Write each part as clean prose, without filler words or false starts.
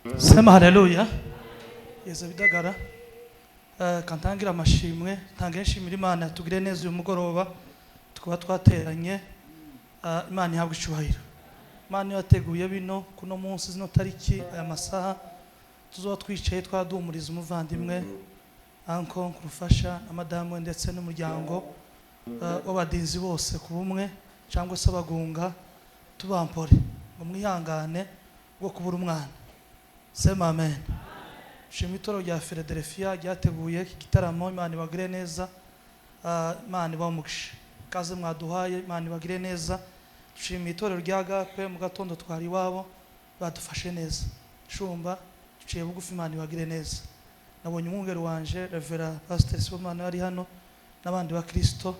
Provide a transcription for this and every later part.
Sema haleluya. Yeza Bidagara. Kantangira amashimwe, ntange nshimira Imana tugire neza uyu mugoroba tukaba twateranye. Imana ihabwe icyubahiro. Imana iyo yateguye bino kuno munsi, zino tariki, aya masaha tuzoba twicaye twaduhumuriza umuvandimwe Anko Nkurufasha na madamu we ndetse n'umuryango w'abadinzi bose ku bumwe cyangwa se abagunga, tubampore ngo mwihangane bwo kubura umwana. Sema amen. Shima itorero rya Philadelphia ryateguye iki gitaramo, Imana ibagire neza. Imana ibahe umugisha. Kaze mwaduhaye, Imana ibagire neza. Dushimiye itorero rya Agape, mu gatondo twari iwabo badufashe neza. Shumba duciye bugufi, Imana ibagire neza. Nabonye umwungeri wanje Reverend Pastor Sibomana ari hano n'abandi bakristo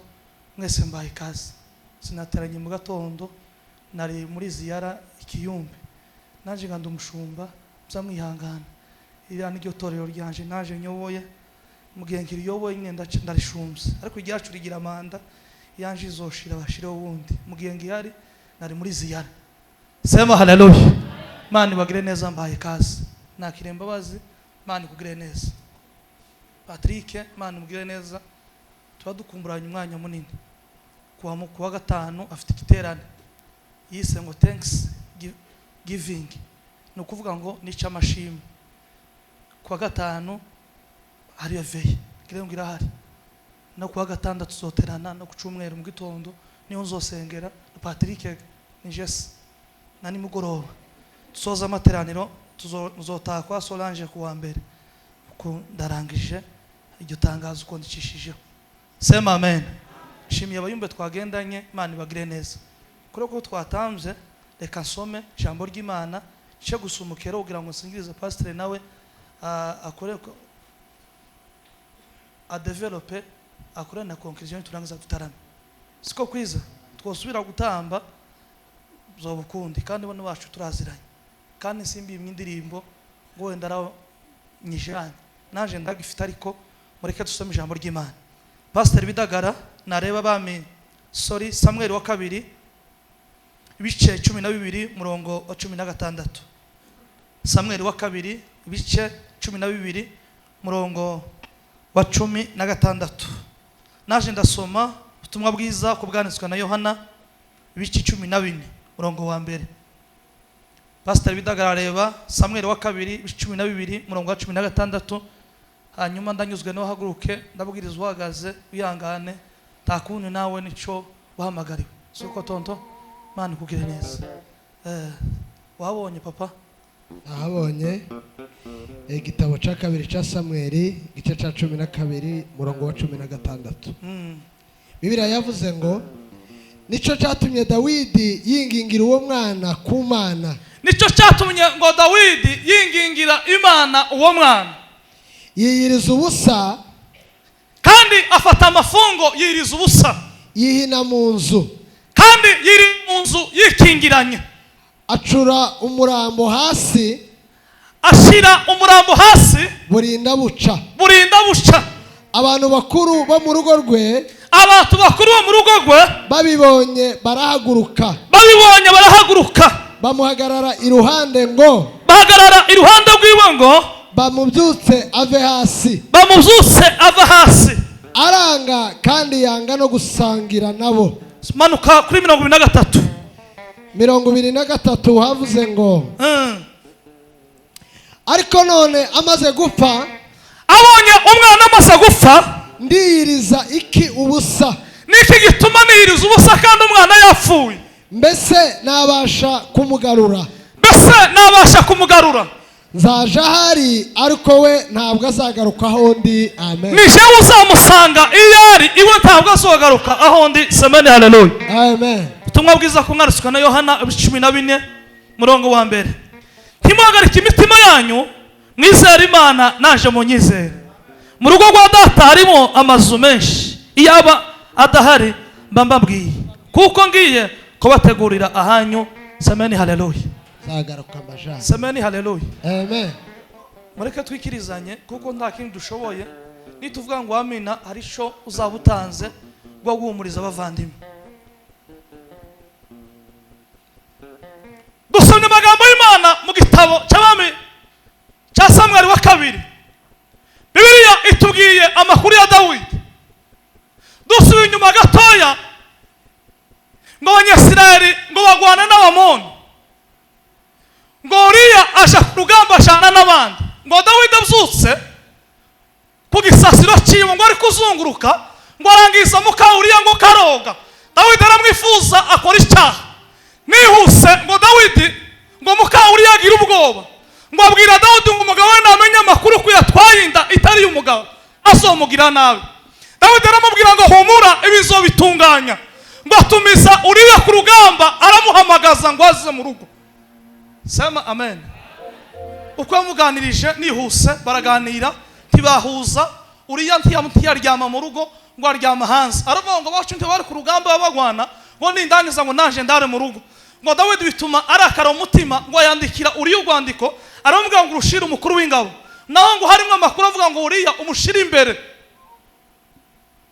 mwese, mbaye ikaze. Sinateranye mu gatondo, nari muri ziyara ikiyumbe, naje nganda umushumba muza mwihangana. Iriya niryo torero ryanje naje nyoboye, mu gihe nkiriyoboye nyine ndarishumbye, ariko iryacu rigira manda yanje izoshira bashireho ubundi. Mu gihe ngihari nari muri ziyara. Sema haleluya. Imana ibagire neza, mbaye ikaze. Nakire imbabazi, Imana ikugire neza. Patrick, Imana imugire neza, tuba dukumburanye umwanya munini. Kuwa gatanu afite igiterane yise ngo thanks giving, ni ukuvuga ngo nica amashimwe. Kuwa gatanu hari veillée ngira ngo irahari, no kuwa gatandatu tuzoterana, no ku cyumweru mu gitondo niho nzosengera na Patrick ni Jesse, na nimugoroba dusoza amateraniro tuzotaha kwa Solange kuwa mbere. Uko ndarangije iryo tangazo uko ndicishijeho. Sema amen. Shimiye abayumbe twagendanye, Imana ibagire neza. Kuri ko twatanze, reka nsome ijambo ry'Imana cyo gusumukero kugira ngo nsingirize pasiteri nawe akore adevelope, akore na conclusion, turangiza dutarame. Siko kwiza twosubira gutamba zoba ukundi, kandi bano bacu turaziranye, kandi simbi indirimbo ngo wenda aranyijanye naje ndagifite, ariko mureke dusome ijambo ry'Imana. Pasiteri Bidagara nareba bami, sorry, Samuel wa kabiri ibice 12 murongo wa 16. Samuel wa kabiri ibice 12 murongo wa 16. Naje ndasoma ubutumwa bwiza ko bwanditswe na Yohana ibice 14 murongo wa mbere. Pasiteri Bidagara areba Samuel wa kabiri ibice 12 murongo wa 16. Hanyuma ndanyuzwe no haguruke ndabwiriza uhagaze, wihangane, nta kundi nawe nico wahamagariwe. Suko tonto, Imana ikugire neza. Wabonye papa? Nahabonye igitabo cya kabiri cya Samweli, igice cya 12 murongo wa 16. Bibiliya yavuze ngo nicyo cyatumye Dawidi yingingira uwo mwana ku Mana. Nicyo cyatumye ngo Dawidi yingingira Imana uwo mwana. Yiyiriza ubusa. Kandi afata amafungo, yiriza ubusa. Yihina mu nzu. Kandi yiri mu nzu yikingiranye. Acura umurambo hasi. Ashyira umurambo hasi. Burinda buca. Burinda buca. Abantu bakuru bo mu rugo rwe, abantu bakuru bo mu rugo rwe, babibonye barahaguruka. Babibonye barahaguruka. Bamuhagarara iruhande ngo bahagarara iruhande rw'iwe ngo bamubyutse ave hasi. Bamubyutse ava hasi. Aranga kandi yanga no gusangira nabo. Manuka kuri 23. 23 havuze ngo ariko none amaze gupfa, abonye umwana amaze gupfa, ndiyiriza iki ubusa? Niki gituma niyiriza ubusa kandi umwana yapfuye? Mbese nabasha kumugarura? Mbese nabasha kumugarura? Nzaje ahari, ariko we ntabwo azagaruka aho ndi. Amen. Ni jewe uzamusanga iyo ari iwe, ntabwo azagaruka aho ndi. Semeni haleluya. Amen. Ubutumwa bwiza ku mwana na Yohana ibice 14 murongo wa mbere. Ntimuhagarike imitima yanyu, mwizere Imana, naje munyizere. Mu rugo rwa Data harimo amazu menshi, iyo aba adahari mba mbabwiye, kuko ngiye kubategurira ahanyu. Semeni haleluya. Nzagaruka amajana. Semeni haleluya. Amen. Mureke twikirizanye, kuko nta kindi dushoboye. Nituvuga ngo amina, hari ico uzaba utanze rwo guhumuriza abavandimwe. Dusomye amagambo y'Imana mu gitabo cy'Abami. Inyuma gatoya, ngo Abanyasirayeli ngo bagwana n'Abamoni, ngo Uriya aja ku rugamba ajana n'abandi. Ngo Dawidi abyutse ku gisasiro cyiwe, ngo ari kuzunguruka, ngo arangiza muka Uriya ngo karoga. Dawidi aramwifuza, akora icyaha. Nihuse, ngo Dawidi, ngo muka Uriya agira ubwoba, ngo abwira Dawidi ngo umugabo we namenya amakuru ko yatwaye inda itari iy'umugabo azomugira nabi. Dawidi aramubwira ngo humura, ibizo bitunganya. Ngo atumiza Uriya ku rugamba, aramuhamagaza ngo aze mu rugo. Sema amen. Uko yamuganirije, nihuse, baraganira ntibahuza. Uriya ntiyaryama mu rugo, ngo aryama hanze. Aravuga ngo bacu ntibari ku rugamba bagwana, ngo nindangiza ngo naje ndare mu rugo. Ngo Dawidi bituma arakara umutima, ngo yandikira Uriya urwandiko, aramubwira ngo urushire umukuru w'ingabo. Naho ngo harimo amakuru avuga ngo Uriya umushire imbere,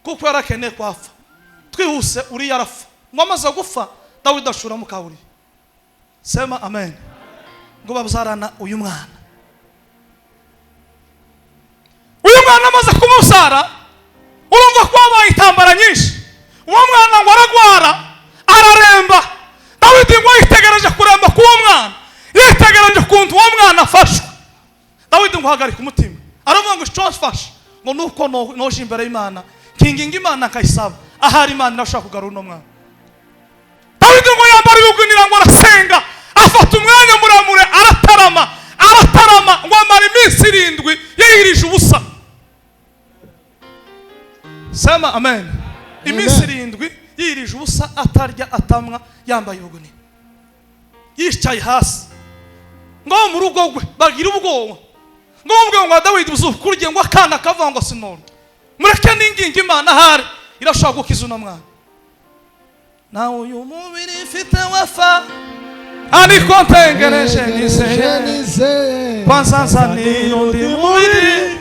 kuko yarakeneye kwapfa. Twihuse, Uriya arapfa. Ngo amaze gufa, Dawidi ashura muka Uriya. Sema amen. Ngo babyarana uyu mwana. Uyu mwana amaze kumubyara, urumva ko habaye intambara nyinshi. Uwo mwana ngo aragwara, araremba. Dawidi ngo yitegereje kuremba k'uwo mwana, yitegereje ukuntu uwo mwana afashwe, Dawidi ngo ahagarika umutima, aravuga ngo icyo mfashe ngo nuko noje imbere y'Imana, nkinginga Imana, nkayisaba, ahari Imana irashobora kugarura uno mwana. Dawidi ngo yambara ibigunira, ngo arasenga, afata umwanya muremure, aratarama, aratarama, ngo amara iminsi 7 yiyirije ubusa. Sema amen. Iminsi 7 yiyirije ubusa, atarya, atamwa, yambaye ibigunira, yicaye hasi. Ngo mu rugo rwe bagira ubwoba, ngo bamubwira ngo Dawidi uzukurye, ngo akana kavuga ngo sinorya, mureke n'ingingo Imana, ahari irashobora gukiza uno mwana. Nawe uyu mubiri mfite wafa, ariko ntegereje nizeye, kwanza nzanira undi mubiri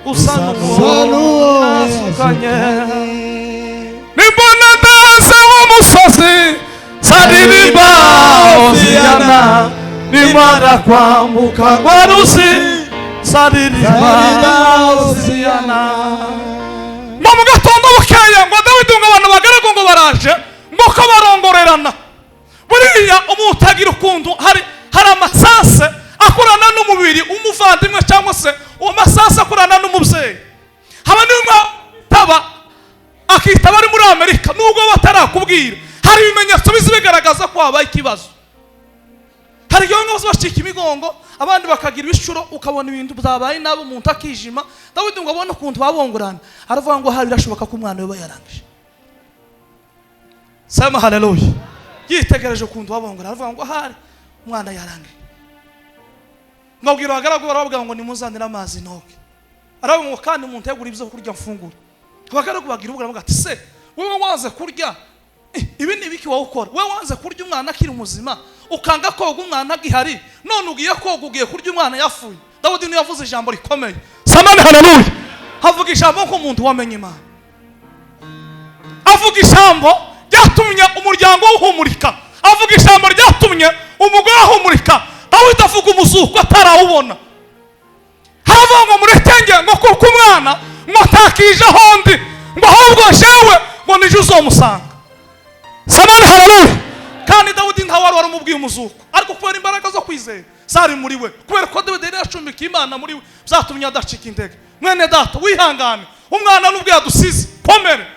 usa n'uwo nasukanye. Nimbona ndaze w'umusozi, nzaririmba Hoziyana. Nimara kwambuka rwa ruzi, nzaririmba Hoziyana. Ngo mu gatondo bukeye, ngo Dawidi, ngo abantu bagaragu ngo baraje, ngo ko barongorerana. Buriya umuntu agira ukuntu hari amasase akorana n'umubiri umuvandimwe, cyangwa se uwo masase akorana n'umubyeyi. Haba n'umwe taba akitaba ari muri Amerika, nubwo batarakubwira, hari ibimenyetso bizi bigaragaza ko habaye ikibazo. Hari igihe bamwe bacika imigongo, abandi bakagira ibishuro, ukabona ibintu byabaye nabi, umuntu akijima. Dawidi ngo abone ukuntu babongorana, aravuga ngo hari birashoboka ko umwana we yarangije. Sema haleluya. Yitegereje ukuntu babongorana, aravuga ngo ahari umwana yarangije. Ngo abwira abagaragu, barababwira ngo nimuzanire amazi noge. Aravuga ngo kandi umuntu yagura ibyo kurya mfungura. Abagaragu bagira ubwo, baravuga ati se wowe wanze kurya, ibi ni ibiki wowe ukora? Wowe wanze kurya umwana akiri muzima, ukanga koga umwana agihari, none ugiye koga, ugiye kurya umwana yapfuye. Dawidi niyo yavuze ijambo rikomeye. Samani haleluya. Havuga ijambo nk'umuntu wamenye Imana, avuga ijambo ryatumye umuryango uhumurika, avuga ijambo ryatumye umugore ahumurika. Dawidi avuga umuzuko atarawubona. Haravuga ngo murekenge, ngo kuko umwana ngo ntakije ahondi, ngo ahubwo jewe ngo nije uzomusanga. Samani haleluya. Kandi Dawidi nta wari waramubwiye umuzuko, ariko kubera imbaraga zo kwizera zari muri we, kubera ko Dawidi yari yacumbikiye Imana muri we, byatumye adacika intege. Mwene data, wihangane, umwana nubwo yadusize, komere.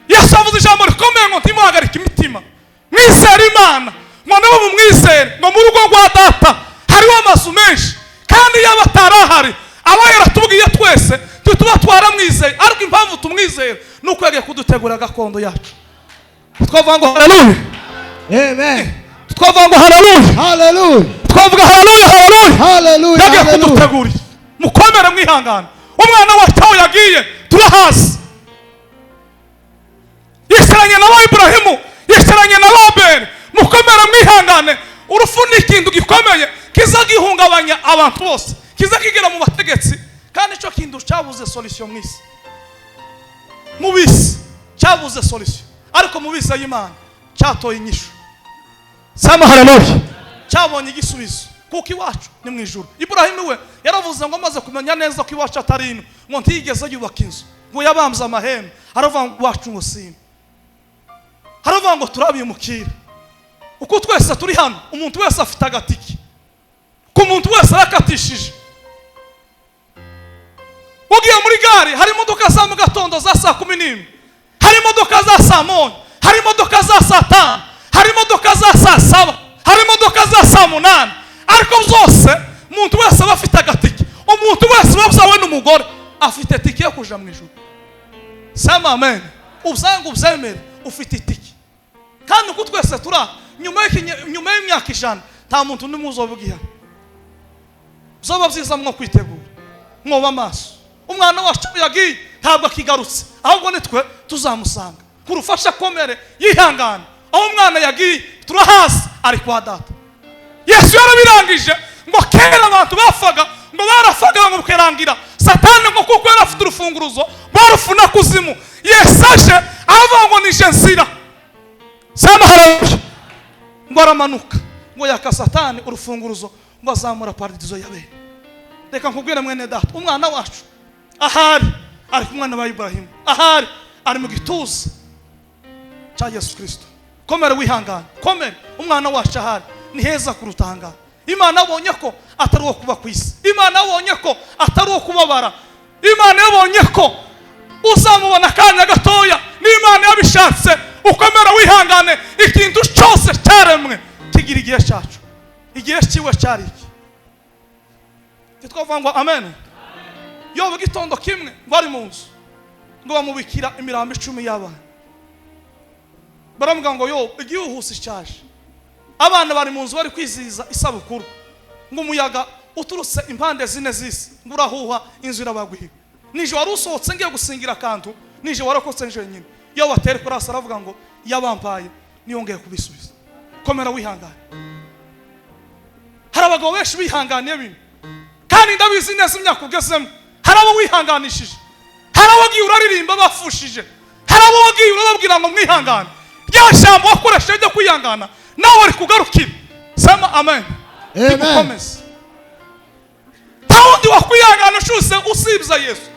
Yesu avuze ijambo rikomeye ngo ntimuhagarike imitima, mwizere Imana, ngo nabo mumwizere. Ngo mu rugo rwa data hariho amazu menshi, kandi yaba atarahari aba yaratubwiye twese tuba twaramwizeye, ariko impamvu tumwizeye ni uko yagiye kudutegura gakondo yacu. Twavuga ngo haleluya. Amen. Twavuga ngo haleluya. Hallelujah. Twavuga haleluya, haleluya. Hallelujah. Yagiye Hallelujah. kudutegurira. Mukomere, mwihangane. Umwana wacu aho yagiye turahazi, yicaranye na ba Iburahimu, yicaranye na ba Abeli. Mukomere, mwihangane. Urupfu ni ikintu gikomeye kiza gihungabanya abantu bose, kiza kigera mu bategetsi, kandi icyo kintu cyabuze solution mu isi. Mu bisi cyabuze solution, ariko mu bisi y'Imana cyatoye inyishu. Sema haleluya. Cyabonye igisubizo, kuko iwacu ni mu ijuru. Iburahimu we yaravuze ngo amaze kumenya neza ko iwacu atari ino, ngo ntiyigeze yubaka inzu. Ngo yabambye amahembe, aravuga ngo wacu ngo sima, aravuga ngo turabimukira. Uko twese turi hano, umuntu wese afite agatiki, ku muntu wese arakatishije. Ugiye muri gare, hari imodoka za mu gatondo za saa 11, hari imodoka za saa 1, hari imodoka za saa 5, hari imodoka za saa 7, hari imodoka za saa 8. Ariko byose umuntu wese aba afite agatike. Umuntu wese wabyawe n'umugore afite tike yo kuja mu ijuru. Sema amen. Uzanga ubyemere, ufite itike. Kandi uko twese turi aha, nyuma y'imyaka 100 nta muntu n'umwe uzoba ugihari. Byoba byiza mwo kwitegura, mwoba amaso. Umwana wacu yagiye ntabwo akigarutse, ahubwo nitwe tuzamusanga. Kurufasha komere yihangana. Aho umwana yagiye turahazi, ari kwa data. Yesu yarabirangije ngo kera abantu bafaga, ngo barafaga ngo bukerangira Satani, ngo kuko yari afite urufunguruzo barufuna kuzimu. Yesu aje aravuga ngo nije nzira. Sema haleluya. Ngo aramanuka ngo yaka Satani urufunguruzo, ngo azamura paradizo yabera. Reka nkubwire mwene data, umwana wacu ahari ari kumwe na Ibrahimu, ahari ari mu gituza cya Yesu Kristo. Komere wihangane, komere, umwana wacu ahari ni heza kuruta ahangaha. Imana abonye ko atari uwo kuba ku isi, Imana abonye ko atari uwo kubabara, Imana yabonye ko uzamubona akanya gatoya. N'Imana yabishatse. Ukomera wihangane, ikintu cyose cyaremwe kigira igihe cyacu. Igihe cyiwe cyari iki? Titwavuga ngo amen. Yobu igitondo kimwe ngo ari mu nzu, ngo bamubikira imirambo 10 y'abana. Baramubwira ngo yo igihuhusi cyaje, abana bari mu nzu bari kwizihiza isabukuru, ngo umuyaga uturutse impande zine z'isi ngo urahuha, inzu irabagwira. Nije wari usohotse ngiye gusingira akantu, nije warakotse nje nyine. Iyo batera kurasa aravuga ngo yabampaye niyo ngiye kubisubiza. Komera wihangane. Hari abagabo benshi bihanganiye bino, kandi ndabizi neza imyaka ugezemo hari abo wihanganishije, hari abo wagiye uraririmba bafushije, hari abo wagiye urababwira ngo mwihangane. Rya jambo wakoresheje ryo kwihangana nawe rikugarukira. Sema amen. Rigukomeze. Nta wundi wakwihangana ushuse usibye Yesu.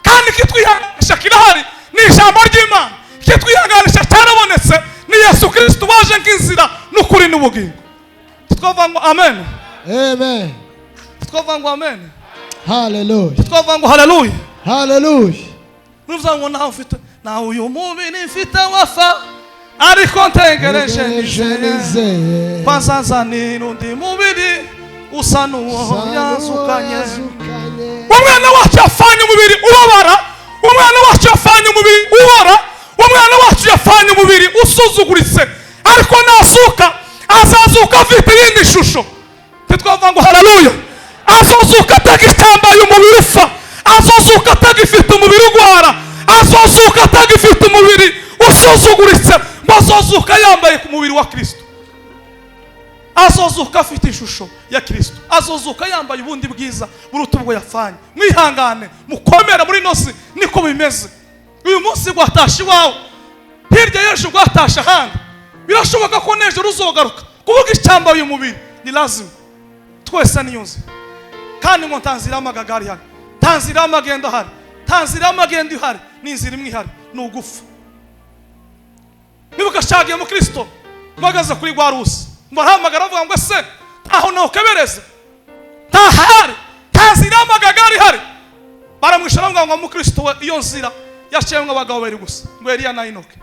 Kandi ikitwihanganisha kirahari, ni ijambo ry'Imana. Ikitwihanganisha cyarabonetse, ni Yesu Kristo waje nk'inzira n'ukuri n'ubugingo. Twavuga ngo amen. Amen. Twavuga ngo amen. Hallelujah. Twavuga ngo haleluya. Hallelujah. Nuvuga ngo nawe ufite, nawe uyu mubiri mfite wafa, ariko ntegereje nizeye kwanzanzanira undi mubiri usa n'uwo yazukanye. Umwana wacu yafanye umubiri ubabara, umwana wacu yafanye umubiri ubora, umwana wacu yafanye umubiri usuzuguritse, ariko nasuka azazuka afite iyindi shusho. Titwavuga ngo haleluya. Azozuka atagitambaye umubiri ufa, azozuka atagifite umubiri ugwara, azozuka atagifite umubiri usuzuguritse, ngo azozuka yambaye ku mubiri wa Kristo. Azozuka afite ishusho ya Kristo, azozuka yambaye ubundi bwiza buruta ubwo yafanye. Mwihangane, mukomere muri nosi, niko bimeze. Uyu munsi gwatashe iwawe, hirya y'ejo gwatashe ahandi. Birashoboka ko n'ejo ruzogaruka. Kuvuga icyambaye umubiri ni lazima, twese niyo nzira. Kandi ngo nta nzira y'amagagari ihari, nta nzira y'amagendo ahari, nta nzira y'amagendo ihari, ni inzira imwe ihari, ni ugufa. Niba ushagiye mu Kristo mpagaze kuri rwa rusi, ngo arahamagara avuga ngo se ntaho ntukebereze, ntahari, nta nzira y'amagagari ihari. Baramwisha bavuga ngo mu Kristo we iyo nzira yaciyemo abagabo babiri gusa, ngo Eliya na Enoki.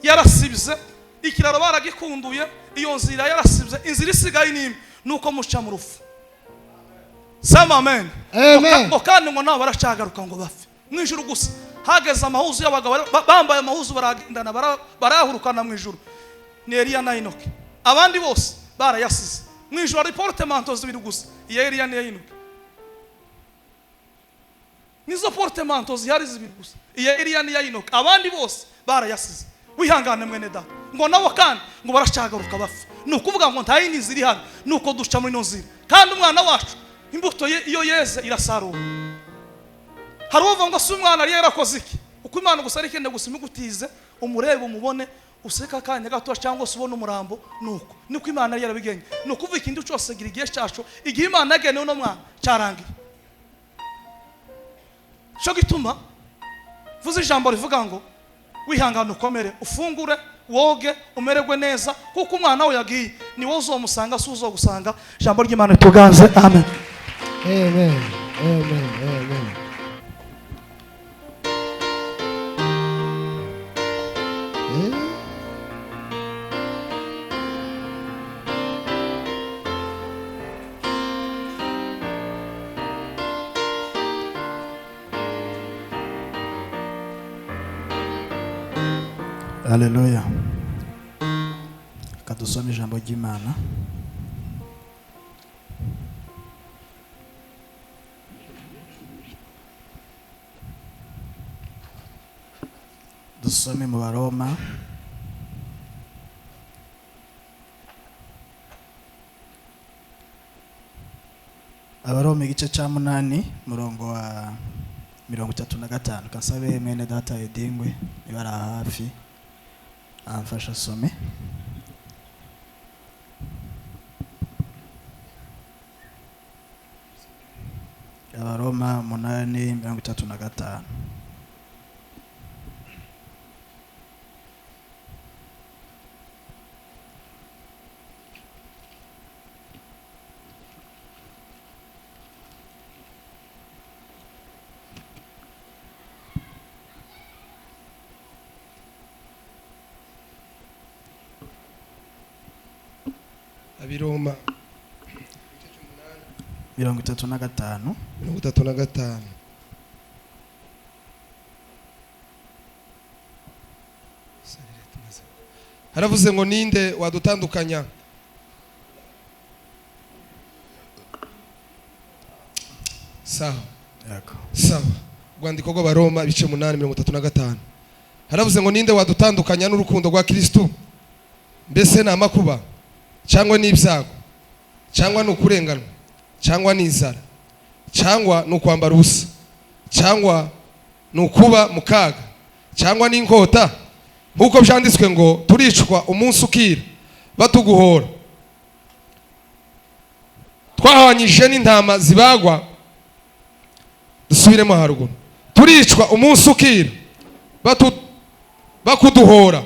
Yarasibye ikiraro, baragikunduye, iyo nzira yarasibye, inzira isigaye ni imwe, nuko muca mu rufu. Sema amen. Amen. Ngo kandi ngo nabo baracagaruka ngo bapfe mu ijuru gusa. Hageze amahuzu y'abagabo bambaye amahuzu baragendana, barahurukana mu ijuru, ni Eliya na Enoki. Abandi bose barayasize mu ijuru. Hari portemanto zibiri gusa, iya Eliya n'iya Enoki. Nizo portemanto zihari zibiri gusa, iya Eliya n'iya Enoki. Abandi bose barayasize. Wihangane mwene data, ngo nabo kandi ngo baracagaruka bapfa. Ni ukuvuga ngo nta yindi nzira ihari, ni uko duca muri ino nzira. Kandi umwana wacu imbuto ye iyo yeze irasarura. Hari uvuga ngo si umwana yari yarakoze iki? Uko Imana gusa ari ikende gusa imugutize, umurebe umubone, useka akanya gato cyangwa se ubone umurambo, nuko niko Imana yari yarabigenye. Ni ukuvuga ikintu cyose gira igihe cyacu, igihe Imana yagenewe uno mwana cyarangiye. Cyo gituma Vuze ijambo rivuga ngo wihangane, ukomere, ufungure, woge, umererwe neza, kuko umwana we yagiye ni wowe uzomusanga, si uzogusanga. Ijambo ry'Imana rituganze, amen. Amen, amen, amen. Eh? Haleluya. Kadusome ijambo ry'Imana. Dusome mu Baroma Abaroma igice cya 8, murongo wa 35. Kansabe mwene data Edingwe niba ari hafi amfasha asome. Abaroma 8:35. Abiroma 35. 35. Haravuze ngo ninde wadutandukanya? Sawa. Yego. Sawa. Rwandiko rw'Abaroma ibice 8:35. Haravuze ngo ninde wadutandukanya n'urukundo rwa Kristo? Mbese ni amakuba cyangwa ni ibyago cyangwa ni ukurenganwa cyangwa ni inzara cyangwa ni ukwambara ubusa cyangwa ni ukuba mu kaga cyangwa ni inkota? Nk'uko byanditswe ngo turicwa umunsi ukira batuguhora, twahwanyije n'intama zibagwa. Dusubiremo haruguru. Turicwa umunsi ukira bakuduhora,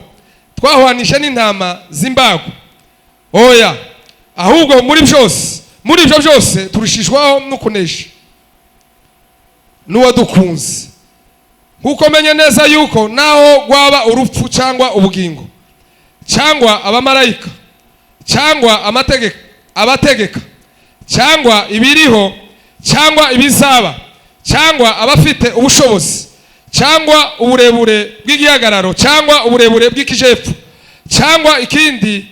twahwanije n'intama z'imbagwa. Oya, ahubwo muri byose, muri ibyo byose turushishwaho no kunesha n'uwadukunze. Nkuko menye neza yuko naho rwaba urupfu cyangwa ubugingo cyangwa abamarayika cyangwa amategeko abategeka cyangwa ibiriho cyangwa ibizaba cyangwa abafite ubushobozi cyangwa uburebure bw'igihagararo cyangwa uburebure bw'ikijepfo cyangwa ikindi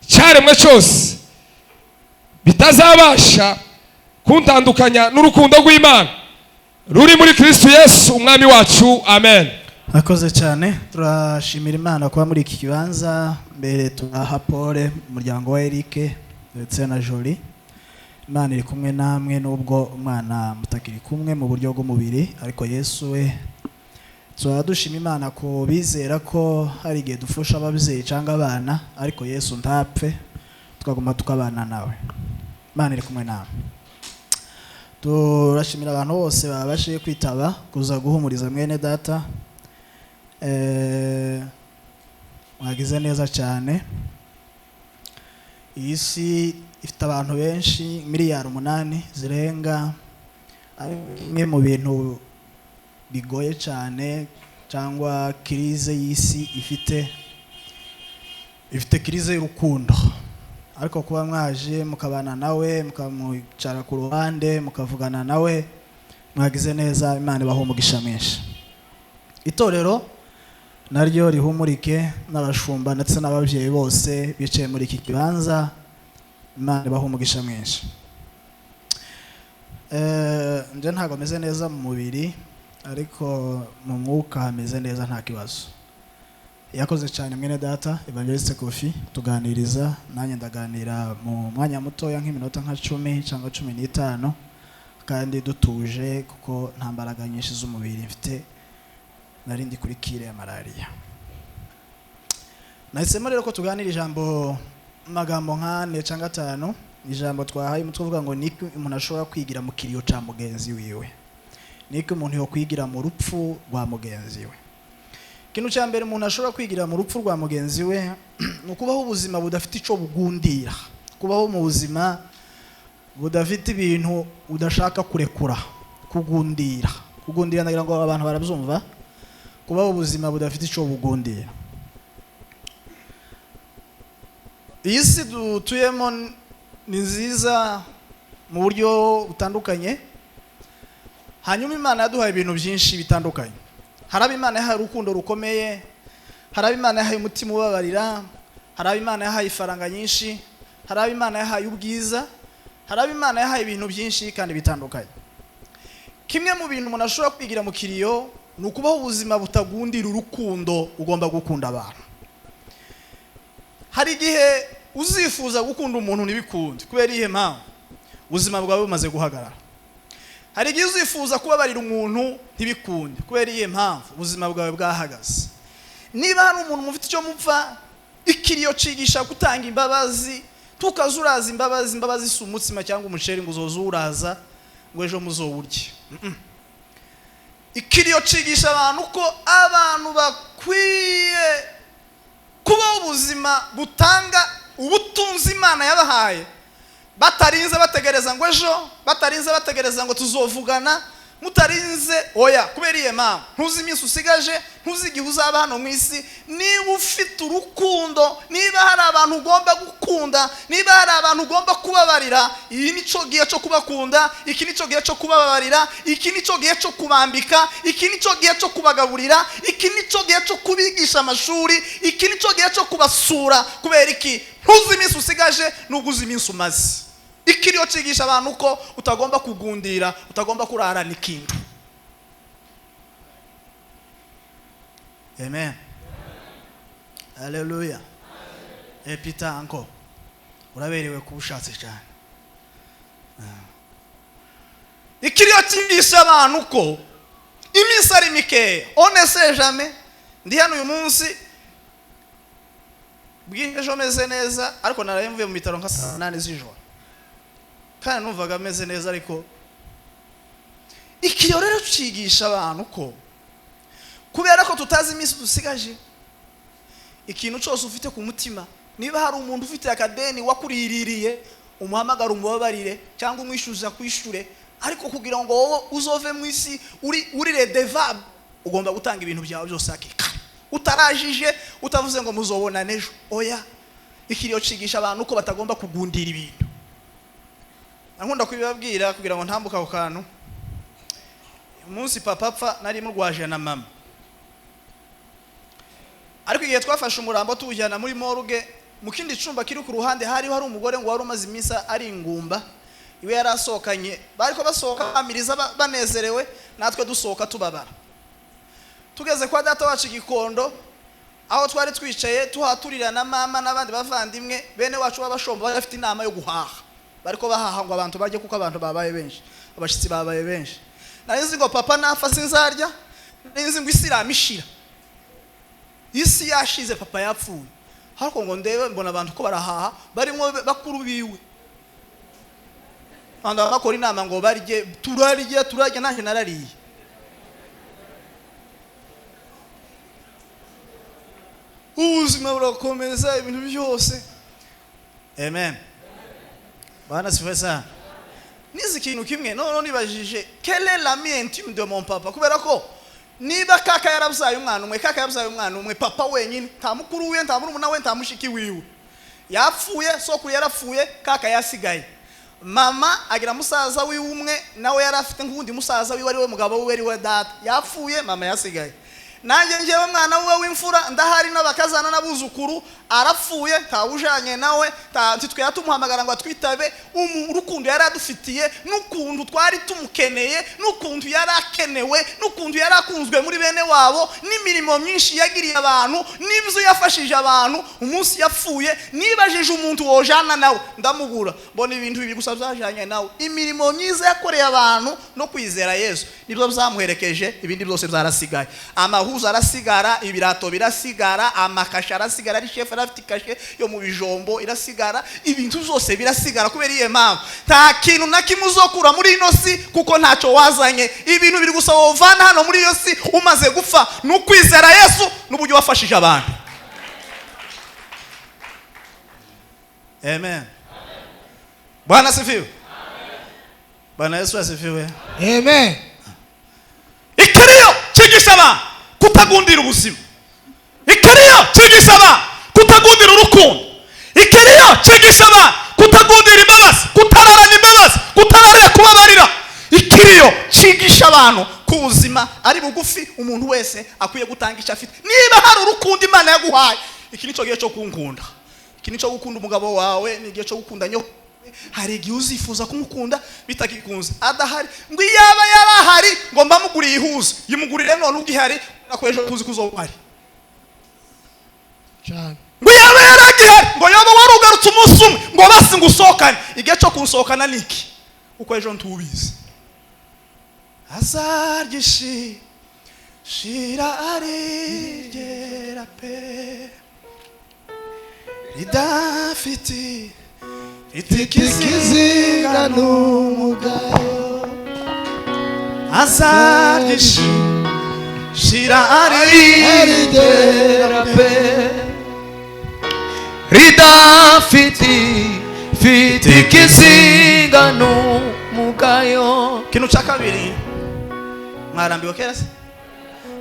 cyaremwe cyose bitazabasha kuntandukanya n'urukundo rw'Imana ruri muri Kristo Yesu umwami wacu. Amen. Akoze cyane. Turashimira Imana kuba muri iki kibanza. Mbere turaha pole umuryango wa Eric ndetse na Jolie. Imana iri kumwe namwe nubwo umwana mutakiri kumwe mu buryo bw'umubiri, ariko Yesu we. Dushima Imana ko bizera ko hari igihe dufusha ababyeyi cyangwa abana, ariko Yesu ntapfe, tukaguma tukabana nawe. Imana iri kumwe namwe. Turashimira abantu bose babashije kwitaba kuza guhumuriza mwene data. Mwagize neza cyane. Iyi si ifite abantu benshi, 8 miliyari zirenga. Bimwe mu bintu bigoye cyane cyangwa crise y'isi ifite crise y'urukundo, ariko kuba mwaje mukabana nawe, mukamwicara ku ruhande, mukavugana nawe, mwagize neza. Imana ibahe umugisha mwinshi. Itorero naryo rihumurike, n'abashumba ndetse n'ababyeyi bose bicaye muri iki kibanza, Imana ibahe umugisha mwinshi. Nje ntabwo meze neza mu mubiri, ariko mu mwuka hameze neza, nta kibazo. Yakoze cyane mwene data Evangeliste Kofi tuganiriza, nanjye ndaganira mu mwanya mutoya nk'iminota nka 10 cyangwa 15, kandi dutuje kuko nta mbaraga nyinshi z'umubiri mfite, nari ndi kuri kire ya malaria. Nahisemo rero ko tuganira ijambo magambo nk'ane cyangwa 5, ijambo twahaye umutwe uvuga ngo ni umuntu ashobora kwigira mu kiriyo ca mugenzi wiwe. Niko umuntu yokwigira mu rupfu rwa mugenzi we? Ikintu cya mbere umuntu ashobora kwigira mu rupfu rwa mugenzi we ni ukubaho ubuzima budafite icyo bugundira, kubaho mu buzima budafite ibintu udashaka kurekura, kugundira. Kugundira, ndagira ngo abantu barabyumva, kubaho ubuzima budafite icyo bugundira. Iyi si dutuyemo ni nziza mu buryo butandukanye. Hanyuma Imana yaduhaye ibintu byinshi bitandukanye. Hari abo Imana yahaye urukundo rukomeye, hari abo Imana yahaye umutima ubabarira, hari abo Imana yahaye ifaranga nyinshi, hari abo Imana yahaye ubwiza, hari abo Imana yahaye ibintu byinshi kandi bitandukanye. Kimwe mu bintu umuntu ashobora kwigira mu kiriyo ni ukubaho ubuzima butagundira urukundo ugomba gukunda abantu. Hari igihe uzifuza gukunda umuntu ntibikunde kubera iyihe mpamvu? Ubuzima bwawe bumaze guhagarara. Hari igihe uzifuza kubabarira umuntu ntibikunde kubera iyihe mpamvu? Ubuzima bwawe bwahagaze. Niba hari umuntu mufite icyo mupfa, ikiriyo cigisha gutanga imbabazi. Tukaza uraza imbabazi, imbabazi si umutsima cyangwa umuceri ngo uzoze uraza ngo ejo muzowurye. Ikiriyo cigisha abantu ko abantu bakwiye kubaho ubuzima butanga ubutunzi Imana yabahaye, batarinze bategereza ngo ejo, batarinze bategereza ngo tuzovugana, mutarinze oya. Kubera iyihe mpamvu? Ntuzi iminsi usigaje, ntuzi igihe uzaba hano mu isi. Niba ufite urukundo, niba hari abantu ugomba gukunda, niba hari abantu ugomba kubabarira, iyi nico gihe cyo kubakunda, iki nico gihe cyo kubabarira, iki nico gihe cyo kubambika, iki nico gihe cyo kubagaburira, iki nico gihe cyo kubigisha amashuri, iki nico gihe cyo kubasura. Kubera iki? Ntuzi iminsi usigaje nubwo uzi iminsi umaze. Ikiriyo cigisha abantu ko utagomba kugundira, utagomba kurarana ikintu. Amen. Haleluya. Peter anko uraberewe kubushatse cyane. Ikiriyo cigisha abantu ko iminsi ari mikeya. On ne sait jamais. Ndi hano uyu munsi bw'ejo meze neza, ariko naraye mvuye mu bitaro nka saa 8 z'ijoro, kandi numvaga ameze neza. Ariko ikiriyo rero cigisha abantu ko kubera ko tutazi iminsi dusigaje, ikintu cyose ufite ku mutima, niba hari umuntu ufite akadeni wakuriririye, umuhamagara umubabarire cyangwa umwishyuza kwishyure, ariko kugira ngo wowe uzove mu isi uri redevable, ugomba gutanga ibintu byawe byose hakiri kare, utarajije, utavuze ngo muzobona n'ejo. Oya, ikiriyo cigisha abantu ko batagomba kugundira ibintu. Nkunda kubibabwira kugira ngo ntambuke ako kantu. Umunsi papa apfa nari murwaje na mama, ariko igihe twafashe umurambo tuwujyana muri morgue, mu kindi cyumba kiri ku ruhande hari hari umugore ngo wari umaze iminsi ari ingumba, iwe yarasohokanye, bariko basohoka bamiriza banezerewe, natwe dusohoka tubabara. Tugeze kwa data wacu Gikondo, aho twari twicaye tuhaturira na mama n'abandi bavandimwe, bene wacu b'abashombo bari bafite inama yo guhaha, bariko bahaha ngo abantu barye kuko abantu babaye benshi, abashitsi babaye benshi. Nari nzi ngo papa napfa sinzarya, nari nzi ngo isi iramishira, isi yashize, papa yapfuye. Ariko ngo ndebe mbona abantu ko barahaha barimo bakuru biwe, abantu bakora inama ngo barye, turarya turarya, nanjye narariye. Ubuzima burakomeza, ibintu byose. Amen. Bwana sifiwe sana. Nizi ikintu kimwe none nibajije, quel est l'ami intime de mon papa? Kubera ko niba kaka yarabyaye umwana umwe, kaka yabyaye umwana umwe, papa wenyine, nta mukuru wiwe, nta murumuna we, nta mushiki wiwe, yapfuye, sokuru yarapfuye, kaka yasigaye. Mama agira musaza wiwe umwe, nawe yari afite nk'undi musaza wiwe ari we mugabo wiwe ari we data, yapfuye, mama yasigaye. Nanjye njyewe mwana wiwe w'imfura ndahari n'abakazana n'abuzukuru, arapfuye, ntawujanye nawe, ntitwe tumuhamagara ngo atwitabe. Urukundo yari adufitiye, n'ukuntu twari tumukeneye, n'ukuntu yari akenewe, n'ukuntu yari akunzwe muri bene wabo, n'imirimo myinshi yagiriye abantu, n'ibyo yafashije abantu. Umunsi yapfuye nibajije umuntu wojana nawe ndamubura, mbona ibintu bibi gusa byajanye nawe. Imirimo myiza yakoreye abantu no kwizera Yesu nibyo byamuherekeje, ibindi byose byarasigaye. Amahuzo arasigara, ibirato birasigara, amakashe arasigara, ari chef afite ikashe yo mu bijombo irasigara, ibintu byose birasigara. Kubera iyo mpamvu nta kintu na kimwe uzokura muri ino si, kuko ntacyo wazanye. Ibintu biri gusa wovana hano muri iyo si umaze gupfa ni ukwizera Yesu n'uburyo wafashije abantu. Amen. Bwana asifiwe. Bwana Yesu asifiwe. Amen. Ikiriyo cyigisha abantu kutagundira ubuzima. Ikiriyo cyigisha abantu kutagundira urukundo. Ikiriyo cyigisha abantu kutagundira imbabazi, kutararana imbabazi, kutararira kubabarira. Ikiriyo cyigisha abantu ko ubuzima ari bugufi, umuntu wese akwiye gutanga icyo afite. Niba hari urukundo Imana yaguhaye, iki nicyo gihe cyo kunkunda, iki nicyo gukunda umugabo wawe, ni igihe cyo gukunda nyoko. Hari igihe uzifuza kumukunda bitagikunze adahari, ngo iyaba yarahari ngo mbamuguriye ihuze, yimugurire none ugihari, nako ejo tuzi ko uzoba uhari cyane. Ngo iyaba yaragihari, ngo yoba warugarutse umunsi umwe ngo basi ngusohokane. Igihe cyo kunsohokana ni iki? Kuko ejo ntubizi. Azaryishi shira arigera pe ridafiti Ikizinga n'umugayo. Azaryishi shira arigera Arigera pe ridafiti fiti ikizinga n'umugayo. Ikintu cya kabiri mwarambiwe kera se?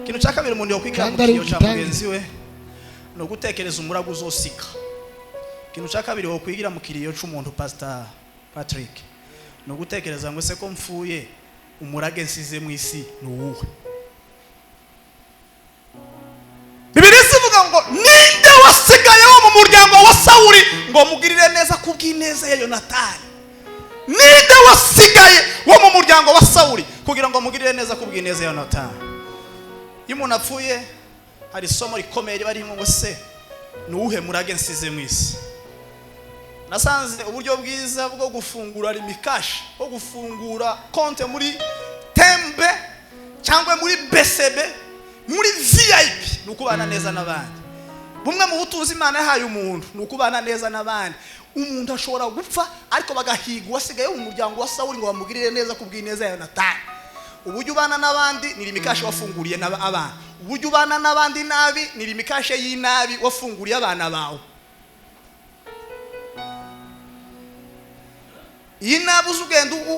Ikintu cya kabiri umuntu yokwikira mu Kandi ari kiyo cya ugitange. mugenzi we ni ugutekereza umurago uzosika. Ikintu cya kabiri wokwigira mu kiriyo cy'umuntu, Pastor Patrick, ni ugutekereza ngo ese ko mfuye umurage nsize mu isi ni uwuhe? Bibiliya ivuga ngo ninde wasigaye wo mu muryango wa Sawuli ngo mugirire neza kubw'ineza ya Yonatani? Ninde wasigaye wo mu muryango wa Sawuli kugira ngo mugirire neza kubw'ineza ya Yonatani? Iyo umuntu apfuye hari isomo rikomeye riba ririmo ngo se ni uwuhe murage nsize mu isi? Nasanze uburyo bwiza bwo gufungura limikashi, bwo gufungura konte muri tembe cyangwa muri BCB, muri VIP, ni ukubana neza n'abandi. Bumwe mu butunzi Imana yahaye umuntu ni ukubana neza n'abandi. Umuntu ashobora gupfa ariko bagahiga uwasigaye mu muryango wa Sawuli ngo bamugirire neza kubw'ineza ya Yonatani. Uburyo ubana n'abandi ni limikashi wafunguriye abana. Uburyo ubana n'abandi nabi ni limikashe y'inabi wafunguriye abana bawe. Iyi nabi uzi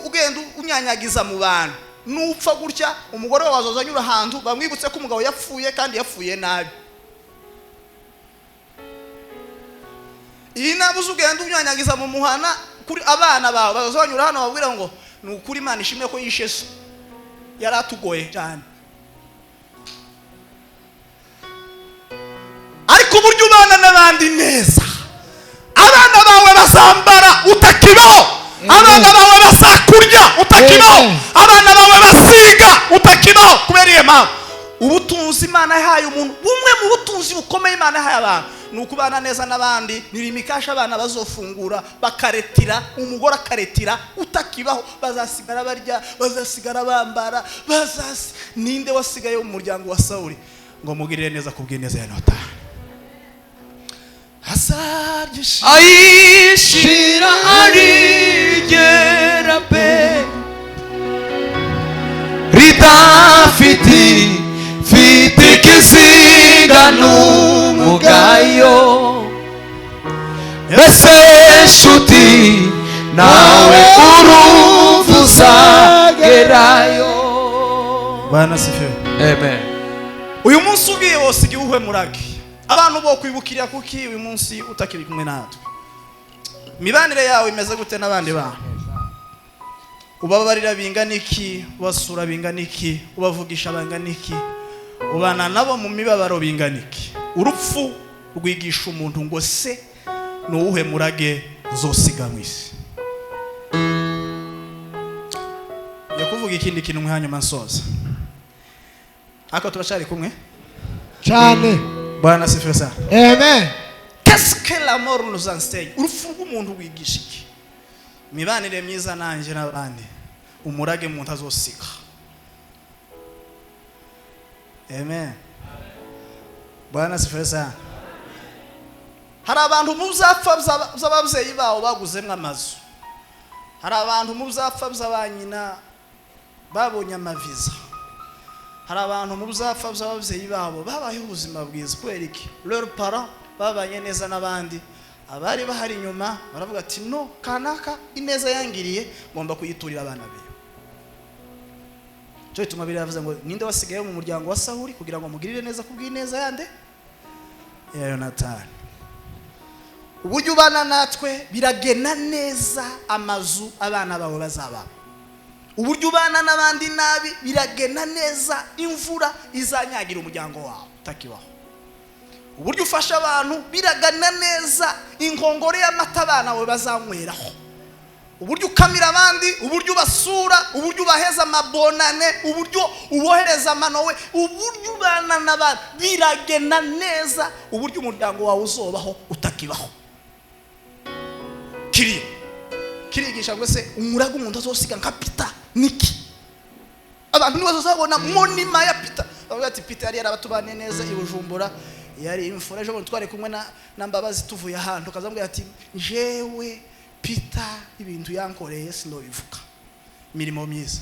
ugenda unyanyagiza mu bantu, nupfa gutya umugore wawe azoza anyura ahantu bamwibutse ko umugabo yapfuye kandi yapfuye nabi. Iyi nabi uzi ugenda unyanyagiza mu muhana kuri abana bawe bazoza banyura hano babwira ngo ni ukuri Imana ishimwe ko yishe so, yari atugoye cyane. Ariko uburyo ubana n'abandi neza, abana bawe bazambara utakibaho, abana bawe bazakurya utakibaho, abana bawe basiga utakibaho. Kubera iyo mpamvu ubutunzi Imana yahaye umuntu, bumwe mu butunzi bukomeye Imana yahaye abantu ni ukubana neza n'abandi. Ni limikasha abana bazofungura bakaretira, umugore akaretira utakibaho, bazasigara barya, bazasigara bambara, bazasi. Ninde wasigaye mu muryango wa Sawuli ngo mugirire neza kubw'ineza ya Yonatani? Azaryishi Ayishira arigera pe ridafiti fiti ikizinga n'umugayo. Mbese nshuti nawe urumva uzagerayo. Bwana asifiwe. Amen. Uyu munsi ugiye wose igihe uhuye murage abantu bo kwibukirira kuki uyu munsi utakiri kumwe natwe? Imibanire yawe imeze gute n'abandi bantu? Ubabarira bingana iki? Ubasura bingana iki? Ubavugisha bingana iki? Ubana nabo mu mibabaro bingana iki? Urupfu rwigisha umuntu ngo se ni uwuhe murage uzosiga mu isi? Ngiye kuvuga ikindi kintu hanyuma nsoza. Ariko turacari kumwe cyane. Bwana asifiwe sana. Amen. Qu'est-ce que la mort nous enseigne? Urupfu rw'umuntu rwigisha iki? Imibanire myiza nanjye n'abandi, umurage umuntu azosiga. Amen. Bwana asifiwe sana. Hari abantu mu byapfa by'ababyeyi babo baguzemo amazu, hari abantu mu byapfa by'aba nyina babonye amaviza, hari abantu mu byapfa by'ababyeyi babo babayeho ubuzima bwiza. Kubera iki? Leurs parents babanye neza n'abandi, abari bahari inyuma baravuga ati: "No kanaka ineza yangiriye ngomba kuyiturira abana be." Cyo bituma biravuze ngo: "Ninde wasigaye mu muryango wa Sawuli kugira ngo mugirire neza kubw'ineza yande ya Yonatani?" Uburyo ubana natwe biragena neza amazu abana bawe bazabamo. Uburyo ubana n'abandi nabi biragena neza imvura izanyagira umuryango wawe utakibaho. Uburyo ufasha abantu biragana neza inkongoro y'amata abana bawe bazanyweraho. Uburyo ukamira abandi, uburyo ubasura, uburyo ubaheza amabonane, uburyo ubohereza amanowe, uburyo ubana n'abandi biragena neza uburyo umuryango wawe uzobaho utakibaho. Kiriya kirigisha ngo: se umuraga umuntu azosiga nka Peter niki? Abantu nibo bazabona monument ya Peter, bavuga ati: "Peter yari yarabatubaniye neza i Bujumbura, yari imfura." Ejo bundi twari kumwe na Mbabazi, tuvuye ahantu, kazambwira ati: "Jewe Peter ibintu yankoreye sinobivuga, imirimo myiza."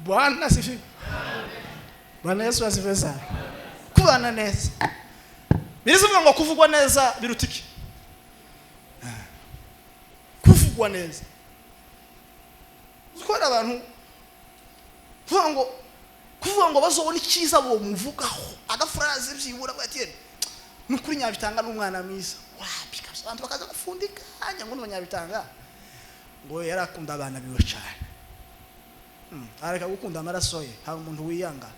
Bwana asifiwe. Bwana Yesu asifiwe sana. Kubana neza birivuga ngo kuvugwa neza biruta iki? Kuvugwa neza. Uzi ko hari abantu kuvuga ngo bazobona icyiza bomuvugaho, agafuraze byibura, avuga ati: "Ni ukuri Nyabitanga n'umwana mwiza." Wapi kabisa, abantu bakaza gufundika ngo ni Nyabitanga ngo yarakunda abana biwe cyane. Areka gukunda amaraso ye. Hari umuntu wiyanga.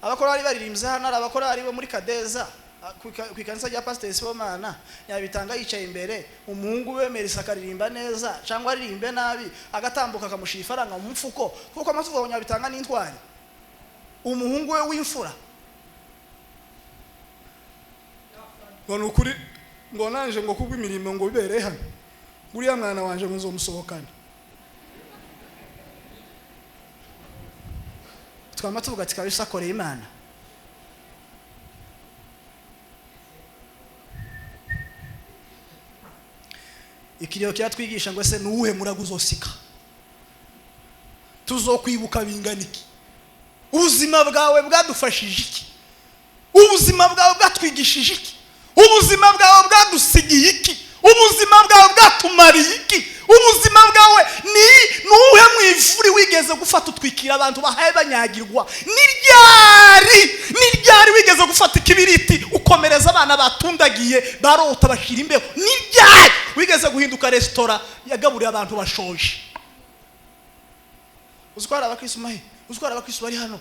Abakorari baririmbye hano, hari abakorari bo muri Kadeza ku ikanisa rya Pasiteri Sibomana. Nyabitanga yicaye imbere, umuhungu we Merisi akaririmba neza cyangwa aririmbe nabi, agatambuka akamushyira ifaranga mu mufuko, kuko amasuka ngo Nyabitanga n'intwari, umuhungu we w'imfura, ngo ni ukuri ngo nanje ngo kubw'imirimo ngo bibereye hano, uriya mwana wanje ngo nzomusohokane. Twama tuvuga ati: "Kabisa akoreye Imana." Ikiriyo kiratwigisha ngo: ese nuwuhe murago uzosika? Tuzokwibuka bingana iki? Ubuzima bwawe bwadufashije iki? Ubuzima bwawe bwatwigishije iki? Ubuzima bwawe bwadusigiye iki? Ubuzima bwawe bwatumariye iki? Ubuzima bwawe ni nuwuhe mwivuri wigeze gufata utwikira abantu bahaye banyagirwa? Ni ryari wigeze gufata ikibiriti ukomereza abana batundagiye barota bashira imbeho? Ni ryari wigeze guhinduka resitora yagaburiye abantu bashoje? Uzi ko hari abakristo mahe, uzi ko hari abakristo bari hano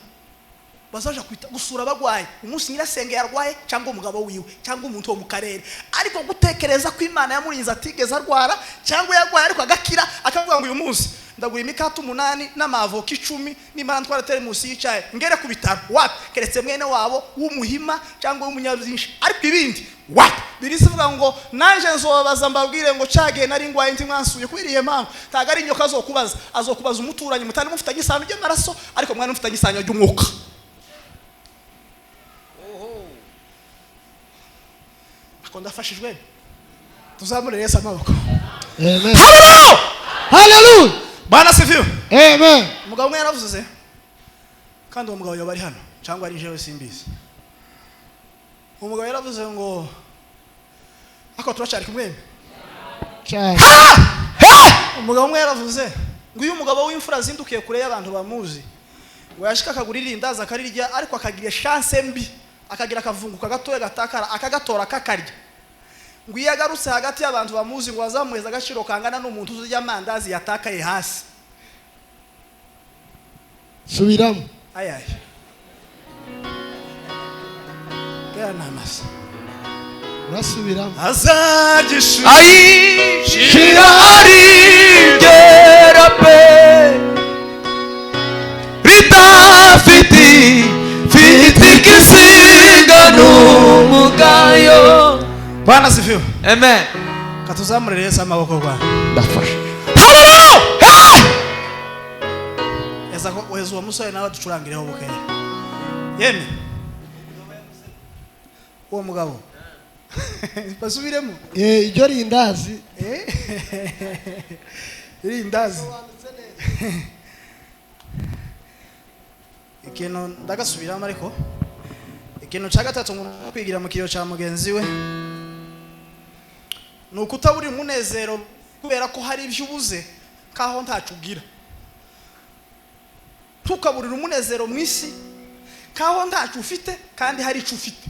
bazaja kwita gusura abagwaye umunsi nyirasenge yarwaye, cyangwa umugabo wiwe, cyangwa umuntu wo mu karere, ariko gutekereza ko Imana yamurinze atigeze arwara, cyangwa yarwaye ariko agakira, akavuga ngo: "Uyu munsi ndagura imikate 8 n'amavoka 10, nimara ntwara teremusi y'icyayi ngere ku bitaro." Wapi, keretse mwene wabo w'umuhima cyangwa w'umunyabyinshi, ariko ibindi wapi. Birisivuga ngo: "Nanje nzobabaza mbabwire ngo cagiye nari ngwaye nti mwansuye." Kubera iyo mpamvu, ntabwo ari inyoka azokubaza, azokubaza umuturanyi mutari mufitanye isano ry'amaraso, ariko mwari mufitanye isano ry'umwuka. Ako ndafashijwe. Tuzamure Yesu amaboko. Amen. Hallelujah! Hallelujah. Bwana asifiwe. Amen. Umugabo umwe yaravuze, kandi uwo mugabo yoba ari hano cyangwa ari jewe simbizi. Umugabo yaravuze ngo, ako turacyari kumwe? Cyane. Umugabo umwe yaravuze ngo iyo umugabo w'imfura azindukiye kure y'abantu bamuzi, ngo yashika akagura irindazi akarirya, ariko akagira chance mbi akagira akavunguka gatoya gatakara, akagatora akakarya, ngo iyo agarutse hagati y'abantu bamuzi, ngo azamuheza agaciro kangana n'umuntu uzurya amandazi yatakaye hasi. Subiramo. Ayayi gaya ni amasa. Urasubiramo. Azagisha Ayi shira arigera pe ridafite fite ikizinga n'umugayo. Bwana asifiwe. Amen. Katuzamurire Yesu amaboko, Bwana. Ndafashe. Hereza ko uheza uwo musore nawe ducurangireho bukeya. Yemwe uwo mugabo basubiremo. Iryo rindazi. Irindazi ikintu ndagasubiramo, ariko ikintu cya gatatu umuntu kwigira mu kiriyo cya mugenzi we ni ukutabura umunezero kubera ko hari ibyo ubuze nkaho ntacyo ugira. Ntukaburire umunezero mu isi nkaho ntacyo ufite kandi hari icyo ufite.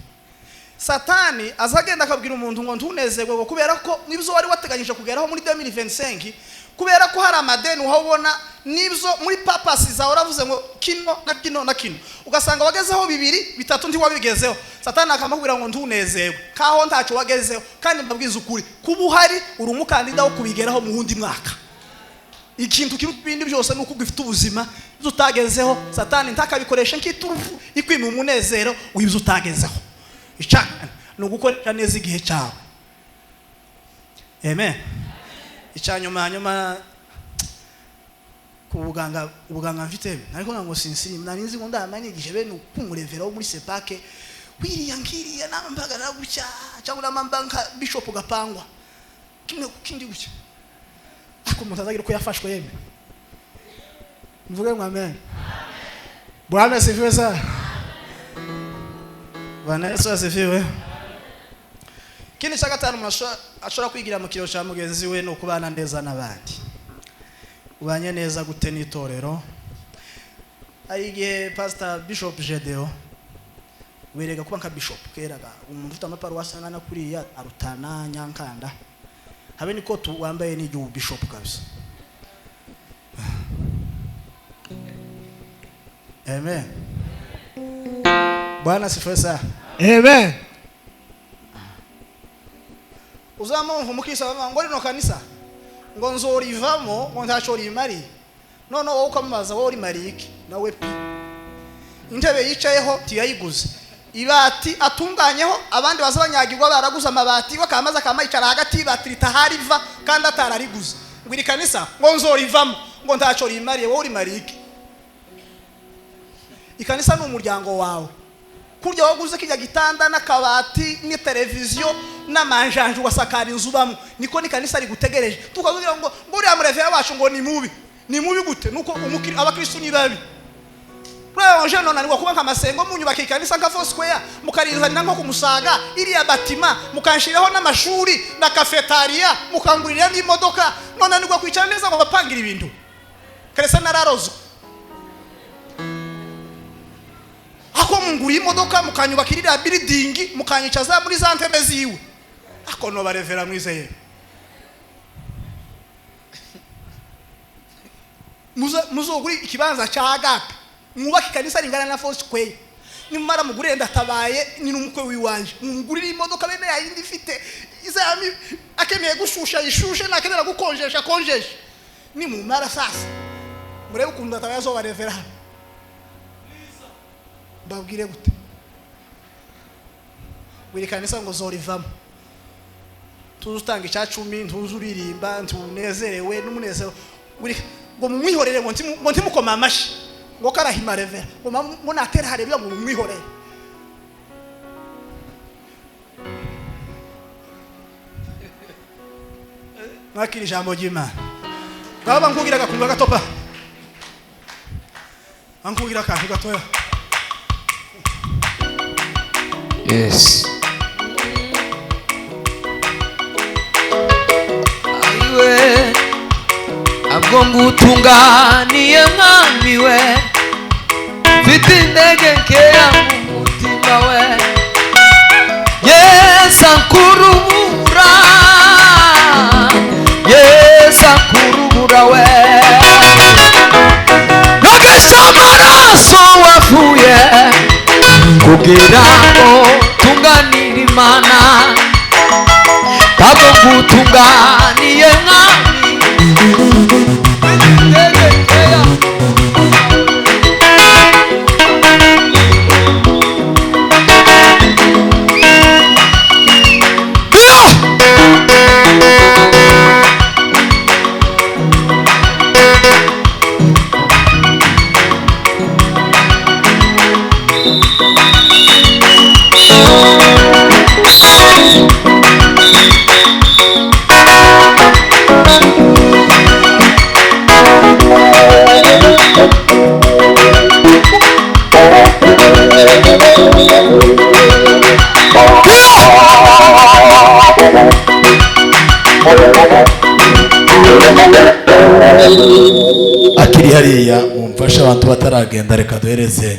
Satani azagenda akabwira umuntu ngo ntunezerwe ngo kubera ko n'ibyo wari wateganyije kugeraho muri 2025, kubera ko hari amadeni uhabona n'ibyo muri papasi zawe uravuze ngo kino na kino na kino, ugasanga wagezeho bibiri bitatu ntiwabigezeho. Satani akamubwira ngo ntunezerwe nkaho ntacyo wagezeho, kandi mbabwiza ukuri kuba uhari uri umukandida wo kubigeraho mu wundi mwaka. Ikintu kiruta ibindi byose ni uko ugifite ubuzima, ibyo utagezeho Satani ntakabikoresha nk'iturufu ikwima umunezero w'ibyo utagezeho. Icya ni ugukoresha neza igihe cyawe. Amen. Icya nyuma nyuma ku buganga, ubuganga mfite ariko ngo sinsiri nari nzi ngo ndamanyigije bene ukumurevera wo muri sepake wiriya nkiriya nambaga gutya cyangwa namamba nka bishop gapangwa kimwe kindi gutya, ariko umuntu azagira uko yafashwe. Yemwe mvuge ngo amen. Bwana asifiwe sana. Bwana Yesu asifiwe. Ikindi cya gatanu umuntu ashobora kwigira mu kiriyo cya mugenzi we ni ukubana neza n'abandi. Ubanye neza gute n'itorero? Hari igihe Pastor Bishop Gedeo werega kuba nka bishop keraga umuntu ufite amaparuwasi angana kuriya arutana Nyankanda habe niko wambaye n'igihugu bishop kabisa. Amen. Bwana asifiwe sana. Amen. Uzamumva umukristo avuga ngo rino kanisa ngo nzorivamo ngo ntacyo rimariye, none wowe ukamubaza wowe urimariye iki? Nawe pi intebe yicayeho tiyayiguze, ibati atunganyeho abandi baza banyagirwa baraguze amabati, we akamaze akamayicara hagati y'ibati ritahariva kandi atarariguze, ngo iri kanisa ngo nzorivamo ngo ntacyo rimariye, wowe urimariye iki? Ikanisa ni umuryango wawe. Kurya waguze kijya gitanda n'akabati ni televiziyo n'amanjanje ugasakara inzu ubamo, niko ni kanisa rigutegereje. Tukavugira ngo nguriya murevera wacu ngo ni mubi. Ni mubi gute? Nuko abakristo ni babi. Kuri jeune nanirwa kuba nk'amasengo munyubaka ikanisa nka Four Square mukarizanira nko kumusaga iriya batima mukanshiraho n'amashuri na cafetaria mukangurira n'imodoka, none nanirwa kwicara neza ngo bapangira ibintu. Keresa nararozwe. Ako munguri imodoka mukanyubakirira building mukanyicaza muri za ntebe ziwe, ako no barevera mwizeye. Muzoguri ikibanza cya Agape mwubake ikanisa ringana na Four Square, nimara mugurire ndatabaye ni n'umukwe wiwanje mungurire imodoka bene yayindi ifite izami akeneye gushusha ishushe nakenera gukonjesha konjesha, nimumara sasa murebe ukuntu ndatabaye zo barevera. Mbabwire gute? Wiri kanisa ngo zorivamo tuzutanga icacumi ntuzuririmba ntunezerewe n'umunezero ngo mumwihorere ngo ntimukoma amashi ngo karahima revera ngo natera harebya ngo mumwihorere. Mwakira ijambo ry'Imana. Ngaba nkugira agakunga gatopa, ankugira akantu gatoya. Yes. Aiwe abwo ngutunganiye mwami we, mfite intege nkeya mu mutima we, Yesu ankurubura, Yesu ankurubura we, nogesha amaraso wavuye kugira ngo tunganire Imana, ntabwo ngutunganiye mwami. Akiri hariya mumfashe, abantu bataragenda, reka duhereze.